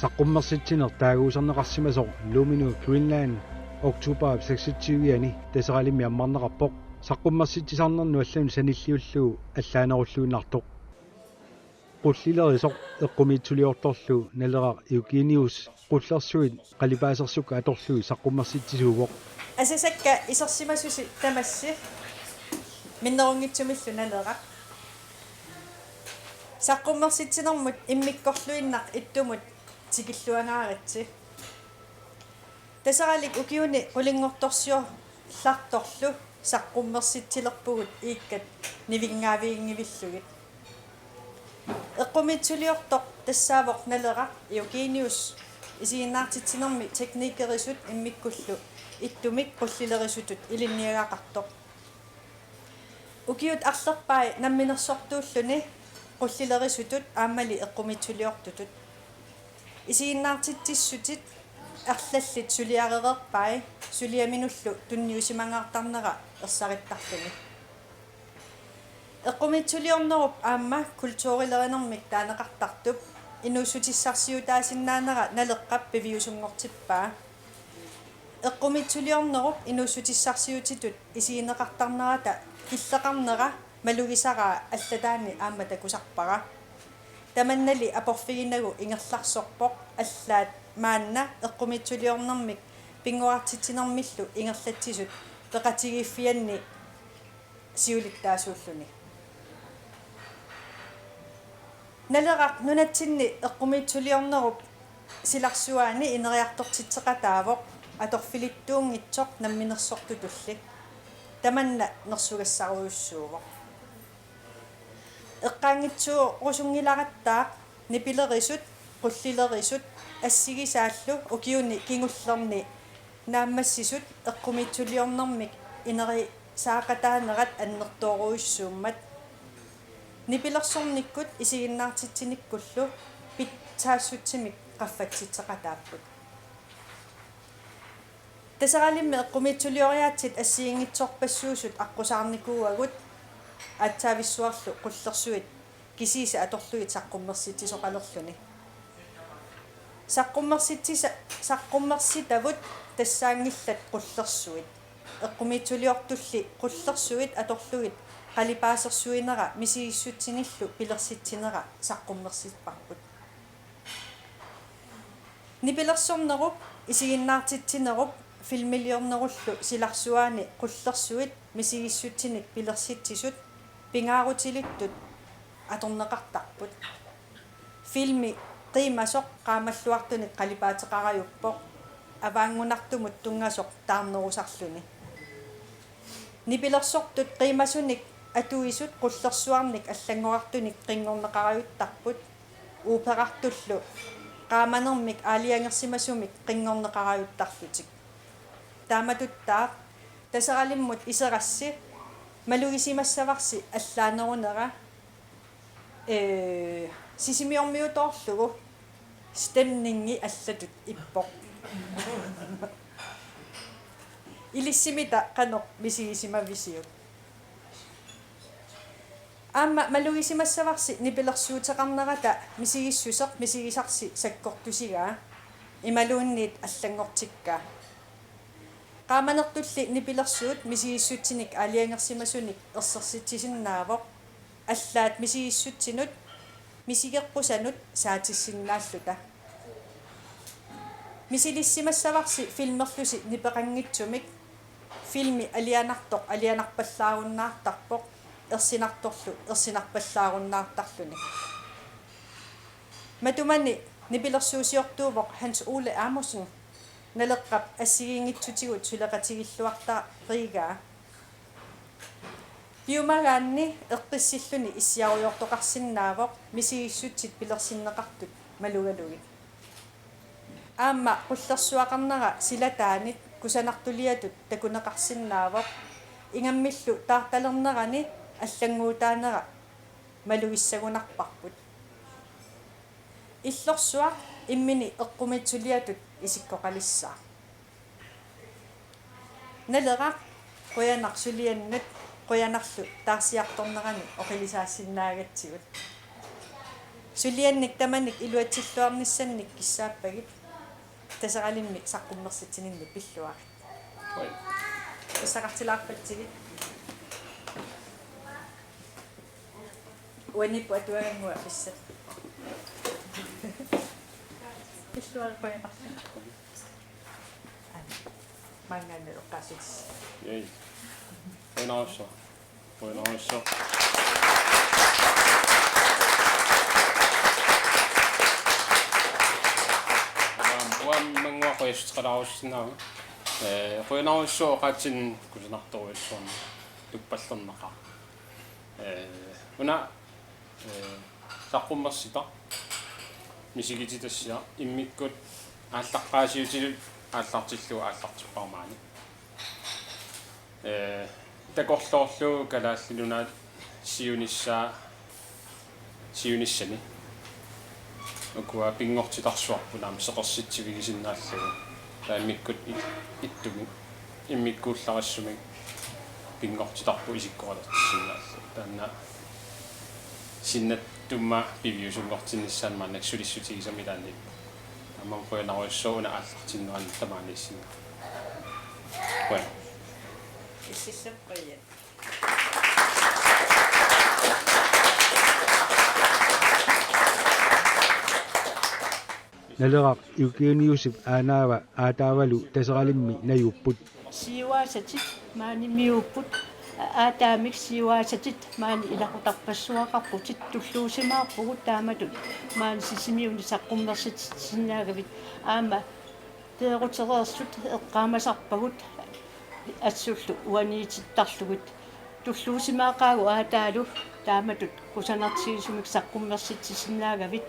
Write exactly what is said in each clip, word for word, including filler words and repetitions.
Saqqummersitsineq taaguuserneqarsimasoq Lumino Greenland oktober seksogtyve-ani Taseralimmi ammarneqarpoq. Saqqummersitsisarnermut allanut sanilliullugu allaanerulluinnartoq. Qullilerisoq eqqumiitsuliortorlu Naleraq Eugenius qullersuit qalipaasersuit atorlugit saqqummersitsisuuvoq. Asasakka isersimasusi tamassi minnerunngitsumillu Naleraq. Saqqummersitsinermut immikkorluinnaq ittumut tikilluangaaritsi. Taseralik ukiuni qulinngortorsiorlartorlu saqqummersitsilerpugut iikkat nivinngaaviginngivillugit. Eqqumiitsuliortoq tassaavoq Naleraq Eugenius isiginnaartitsinermi teknikerisut immikkullu ittumik qullilerisutut ilinniagaqartoq. Ukiut arlerpai namminersortuulluni qullilerisutut aammali eqqumiitsuliortutut. Isiginnaartitsissutit arlallit suliarereerpai suliaminullu tunniusimangaartarnera ersarittarluni. Eqqumiitsuliornerup aamma kulturilerinermik taaneqartartup inuussutissarsiutaasinnaanera Naleqqap piviusunngortippaa. Eqqumiitsuliornerup inuussutissarsiutitut isigineqartarnerata killeqarnera malugisaraa allataani aamma takusarpara. Tamannali aporfiginagu ingerlarsorpoq allaat maanna eqqumiitsuliornermik pinnguartitsinermillu ingerlatsisut peqatigiiffianni siulittaasuulluni. Naleraq nunatsinni eqqumiitsuliornerup silarsuaani ineriartortitseqataavoq atorfilittuunngitsoq namminersortutulli. Tamanna nersugassarujussuuvoq. Eqqaanngitsuorusunngilaarattaaq nipilerisut, qullilerisut assigisaallu ukiuni kingullerni naammassisut eqqumiitsuliornermik inerisaaqataanerat annertoorujussuummat. Nipilersornikkut isiginnaartitsinikkullu pitsaassutsimik qaffatsitseqataapput. Taseralimmi eqqumiitsulioriaatsit assigiinngitsorpassuusut aqqusaarnikuuagut aatsaavissuarlu qullersuit kisiisa atorlugit saqqummersitsisoqalerluni. Saqqummersitsisa-, saqqummersitavut tassaanngillat qullersuit. Eqqumiitsuliortulli qullersuit atorlugit qalipaasersuinera misigissutsinillu pilersitsinera saqqummersipparput. Nipilersornerup, isiginnaartitsinerup, filmiliornerullu silarsuaani qullersuit misigissutsinik pilersitsisut pingaarutilittut atorneqartarput. Filmi qiimasoq qaamalluartunik qalipaateqarajuppoq, avaanngunartumut tunngasoq taarnerusarluni. Nipilersortut qiimasunik atuisut qullersuarnik allanngorartunik qinngorneqarajuttarput, operartullu qaamanermik aalajangersimasumik qinngorneqarajuttarlutik. Taamatuttaaq Taseralimmut iserassi malugisimassavarsi allaanerunera, ee, Sisimiormiutoorlugu stemningi allatut ippoq. Ilissimita qanoq misigisimavisiuk? Aamma malugisimassavarsi nipilersuuteqarnerata misigissuseq misigisarsi sakkortusigaa imaluunniit allanngortikkaa. Qaamanertulli nipilersuut misigissutsinik aalajangersimasunik ersersitsisinnaavoq, allaat misigissutsinut misigeqqusanut saatissinnaalluta. Misilissimassavarsi filmerlusi nipeqanngitsumik, filmi alianartoq alianarpallaarunnaartarpoq, ersinartorlu ersinarpallaarunnaartarluni. Matumani nipilersuusiortuuvoq Hans Ole Amundsen, Naleqqap assigiinngitsutigut suleqatigilluartarigaa. Piumagaanni eqqissilluni issiarujoortoqarsinnaavoq misigissutsit pilersinneqartut malugalugit. Aamma qullersuaqarnera silataanit kusanartuliatut takuneqarsinnaavoq, ingammillu taartalernerani allannguutaanera malugissagunarparput. Illorsuaq immini eqqumiitsuliatut isikkoqalissaaq. Naleraq, qujanaq suliannut, qujanarlu taarsiartornerani oqilisaassinnaagatsigut. Suliannik tamanit iluatsilluarnissannik kissaappagit Taseralimmi saqqummersitsininni pilluarit. Oi. Pissaqartilaarpatsigit. Uaniippoq atuagannguaq pissat. Pilluarit qujanarsuaq. Maanngaanniit oqqaassutis. Jai. Qujanarsuaq. Qujanarsuaq. Uam-, uammannguaq qujassuteqalaarussinnaavunga. Ee, qujanarsuaq oqaatsinik kusanartorujussuarnik tuppallernaqaaq. Ee, una Ee, saqqummersitaq, misigititassiaq, immikkut aallaqqaasiutilik aallartillugu aallartippara maani. Ee, takorloorlugu Kalaallit Nunaat siunissaa, siunissani. Ukua pinngortitarsuarput aamma seqersitsivigisinnaallugu. Taava immikkut i-, ittumik, immikkuullarissumik pinngortitarput isikkoqalersinnaallugu. Taanna sinnattumma piviusunngortinnissaanut maannakkut sulissutigisamilaanniippoq. Aamma qujanarujussuaq una aallartinnerani tamaaniissinnaavoq. Qujan. Ississup qujan. Naleraq Eugeniusip aanaava aataavalu Taseralimmi najuupput. Siuaasatit maanimiuupput, a-, aataamik siuaasatit maani ilaqutarpassuaqarputit, tulluusimaarpugut taamatut maani Sisimiuni saqqummersitsissinnaagavit, aamma peerutereersut eqqaamasarpagut assullu uaniitittarlugit. Tulluusimaaqaagut aataalu taamatut kusanartigisumik saqqummersitsisinnaagavit,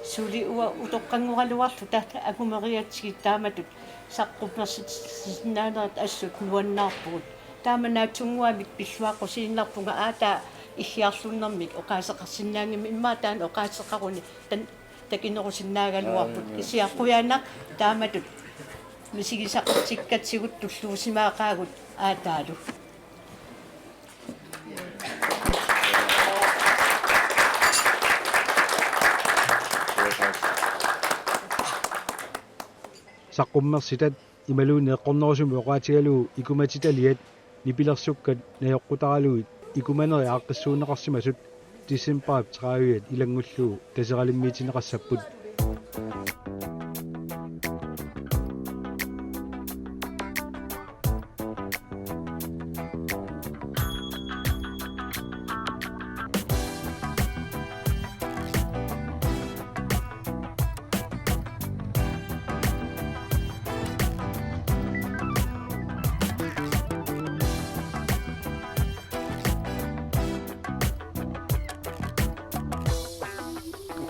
suli uanga utoqqanngoraluarluta angumeriatsigit taamatut saqqummersitsisinnaanerit assut nuannaarpugut. Taama naatsunnguamik pilluaqqusiinnarpunga aataa iggiarlunnermik oqaaseqarsinnaanngimmat, immaqa taanna oqaaseqaruni tan-, takinerusinnaagaluarput. Aa, kisianni qujanaq taamatut misigisaqartikkatsigut, tulluusimaaqaagut aataalu. Saqqummersitat imaluunniit eqqornerusumik oqaatigalugu ikumatitaliat nipilersukkat najoqqutaralugit ikumanerit aaqqissuunneqarsimasut decembarip trediviat ilanngullugu Taseralimmiitinneqassapput.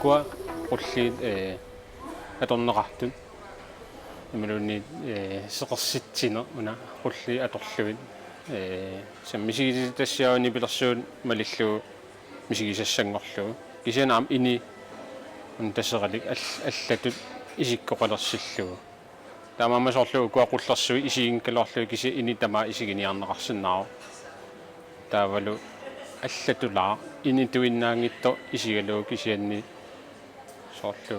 Ukua qulliit, ee, atorneqartut imaluunniit, ee, seqersitsineq una qulliit atorlugit, ee, tassa misigititassiaq nipilersuut malillugu misigisassanngorlugu. Kisianni aamma ini una Taseralik all-, allatut isikkoqalersillugu. Taamaammat soorlu ukua qullersuit isiginngikkaluarlugit kisianni ini tamaat isiginiarneqarsinnaavoq. Taavalu allatulaaq inituinnaanngitsoq isigalugu kisianni soorlu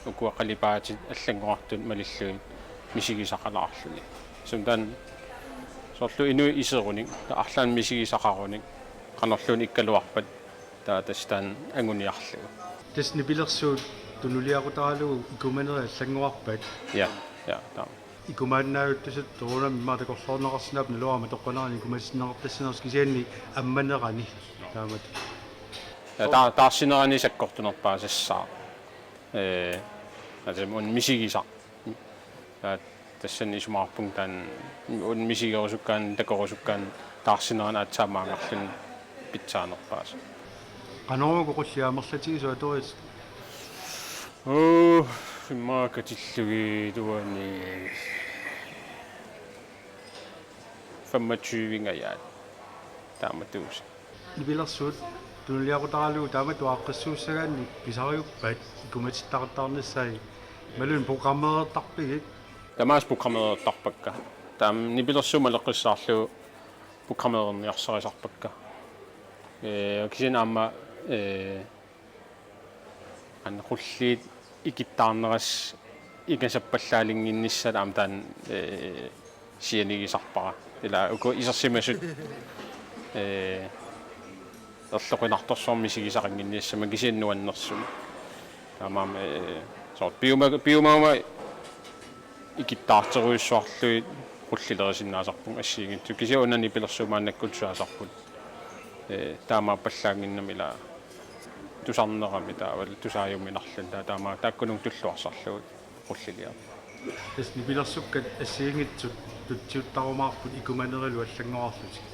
ukua qalipaatit allanngorartut malillugit misigisaqalaarluni. Sumi taanna soorlu inuit iserunik, taava arlaannik misigisaqarunik, qanorluunniit ikkaluarpat, taava tassa taanna anguniarlugu. Tassa nipilersuut tunuliaqutaralugu ikumanerit allanngorarpat. Ja, ja, taama. Ikumaannaavittussat soorunami immaqa takorloorneqarsinnaapput, naluara matoqqanerani ikumatinneqartassanersoq kisianni ammanerani taamatut. Ja, taa-, taarsinerani sakkortunerpaasassaaq. Ee, altså, una misigisaq. Taava tassani isumaqarpunga taanna una misigerusukkaanni, takorusukkaanni taarsinerani aatsaat maanngarluni pitsaanerpaasaq. Qanormi uku qulliit amerlatigisut atorisut? Uu, immaqa katillugit uani femogtyve-nngajak taamatuusut. Nipilersuut tunuliaqutaralugu taamatut aaqqissuussagaanni pisariuppat ikumatittaqattaarnissai, imaluunniit programmeertarpigit? Tamaasa programmeertarpakka. Taava nipilersuut maleqqissaarlugu programmeerniarsarisarpakka. Ee, kisianni aamma, ee, Aamma qulliit ikittaarnerat ingasappallaalinnginnissat aamma taanna, ee, sianigisarpara. Ila uku isersimasut, ee, erloqinartorsuarmik misigisaqannginnissammat kisianni nuannersumik. Taamaammat, ee, soorlu piuma-, piumaama ikittaartorujussuarlugit qullilerisinnaasarpunga assigiinngitsut. Kisianni una nipilersuut maannakkut tusaasarput. Ee, taamaappallaannginnami ila tusarnerami taava tusaajuminarluni taava taama taakkununnga tulluarsarlugu qulliliorneq. Tassa nipilersukkat assigiinngitsut tutsiuttarumaarput ikumanerilu allanngorarlutik.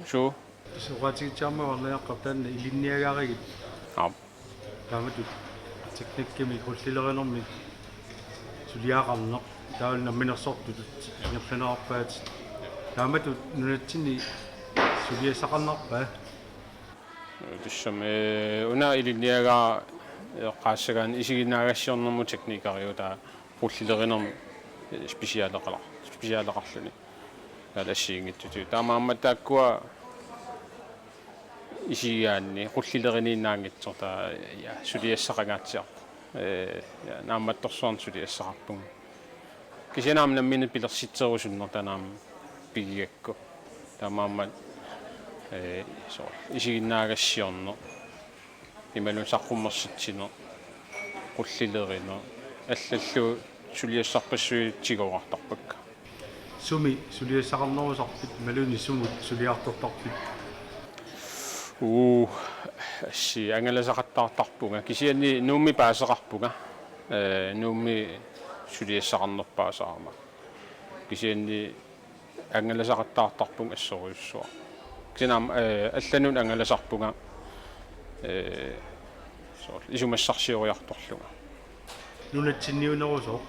Suu. Tassa oqaatigitsigama arlaaqqap taanna ilinniagarigit. Aap. Taamatut teknikkimi qullilerinermi suliaqarneq taavalu namminersortutut ingerlanerarpaat. Taamatut nunatsinni suliassaqarnerpa? Tassami, ee, una ilinniagara eqqaassagaanni isiginnaagassiornermut teknikeriutaa qullilerinermi, ee, specialeqala-, specialeqarluni. Taava assigiinngitsutigut. Taamaammat taakkua isigigaanni qullileriniinnaanngitsoq taava, ja, suliassaqangaatsiarpoq. Ee, ja, naammattorsuarnik suliassaqarpunga. Kisianni aamma nammineq pilersitserusunneq taanna aamma pigigakku. Taamaammat, ee, soorlu isiginnaagassiorneq. Imaluunniit saqqummersitsineq, qullilerineq, allallu suliassarpassuit tigooraartarpakka. Sumi suliassaqarnerusarpit imaluunniit sumut suliartortarpit? Uu, assi, angalasaqattaartarpunga. Kisianni Nuummi paaseqarpunga. Ee, Nuummi suliassaqarnerpaasarama. Kisianni angalasaqattaartarpunga assorujussuaq. Kisianni aamma, ee, allanut angalasarpunga, ee, soorlu isumassarsioriartorlunga. Nunatsinniunerusoq?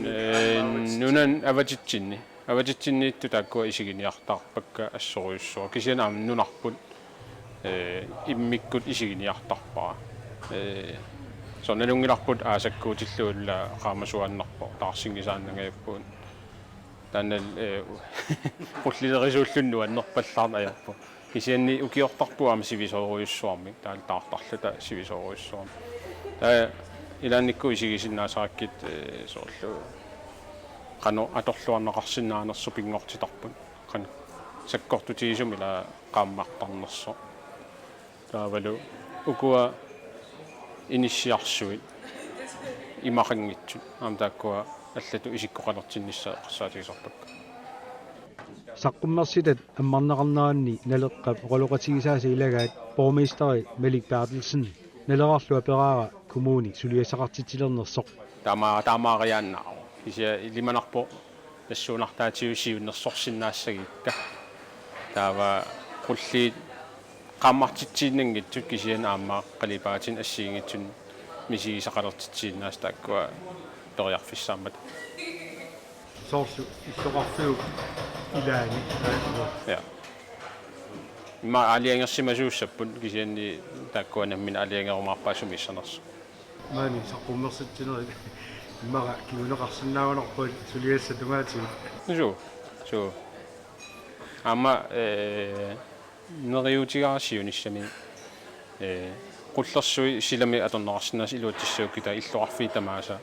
Ee, nunani avatitsinni. Avatitsinniittut taakkua isiginiartarpakka assorujussuaq. Kisianni aamma nunarput, ee, immikkut isiginiartarpara. Ee, soorlu nalunngilarput aasakkuutillugulu qaamasuaannarpoq, taarsinngisaannangajappugut. Taanna, ee, qullilerisuulluni nuannerpallaarneq ajorpoq. Kisianni ukiortarpugut aamma sivisoorujussuarmik, taava taartarluta sivisoorujussuarmik. Taava ilaannikkut isigisinnaasarakkit, ee, soorlu qanoq atorluarneqarsinnaanersoq pinngortitarput. Qanoq sakkortutigisumik ila qaammartarnersoq. Taavalu ukua inissiarsuit imaqanngitsut. Aamma taakkua allatut isikkoqalersinnissaq eqqarsaatigisarpakka. Saqqummersitat ammarneqarneranni Naleqqap oqaloqatigisaasa ilagaat borgmesteri Malik Berthelsen Nalerarlu aperaara kommuni suliassaqartitsilernersoq. Taama-, taamaariaannaavoq. Kisianni ilimanarpoq nassuunartaatigut siunnersorsinnaassagikka. Taava qulliit qaammartitsiinnanngitsut kisianni aamma qalipaatinik assigiinngitsunik misigisaqalertitsiinnaasut taakkua periarfissaammata. Soorlu illoqarfiup ilaani. Ja. Immaqa aalajangersimasuussapput kisianni taakkua nammineq aalajangerumaarpaat sumiissanersut. Maani saqqummersitsinerit immaqa kinguneqarsinnaagunarput suliassat tungaatigut. Suu, suu. Aamma, ee, neriuutigaara siunissami, ee, qullersui silami atorneqarsinnaasut iluatsissagukkit taava illoqarfiit tamaasa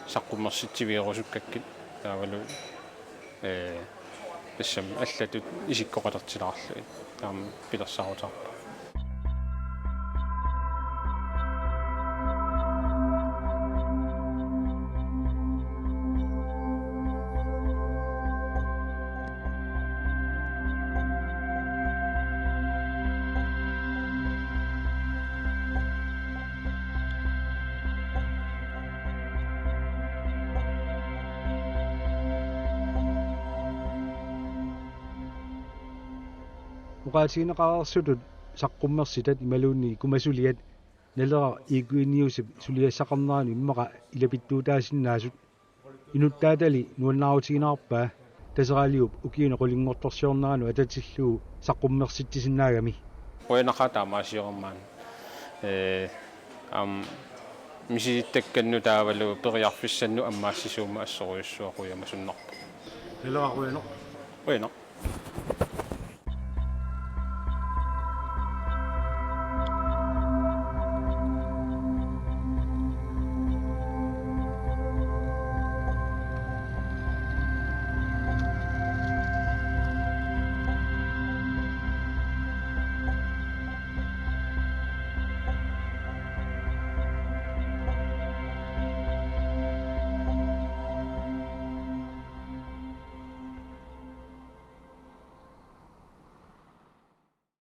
saqqummersitsivigerusukkakkit taavalu, ee, tassami allatut isikkoqalertilaarlugit. Taama pilersaarutaarpoq. Oqaatigineqareersutut saqqummersitat imaluunniit ikumasuliat Naleraq Eugeniusip suliassaqarneranut immaqa ilapittuutaasinnaasut. Inuttaatali nuannaarutigineqarpaa Taseraliup ukiuni qulinngortorsiorneranut atatillugu saqqummersitsisinnaagami. Qujanaqaaq taamaasiormat. Ee, aamma misilittakkannut taavalu periarfissannut ammaassisuummat assorujussuaq qujamasunnarpoq. Naleraq qujanaq. Qujanaq.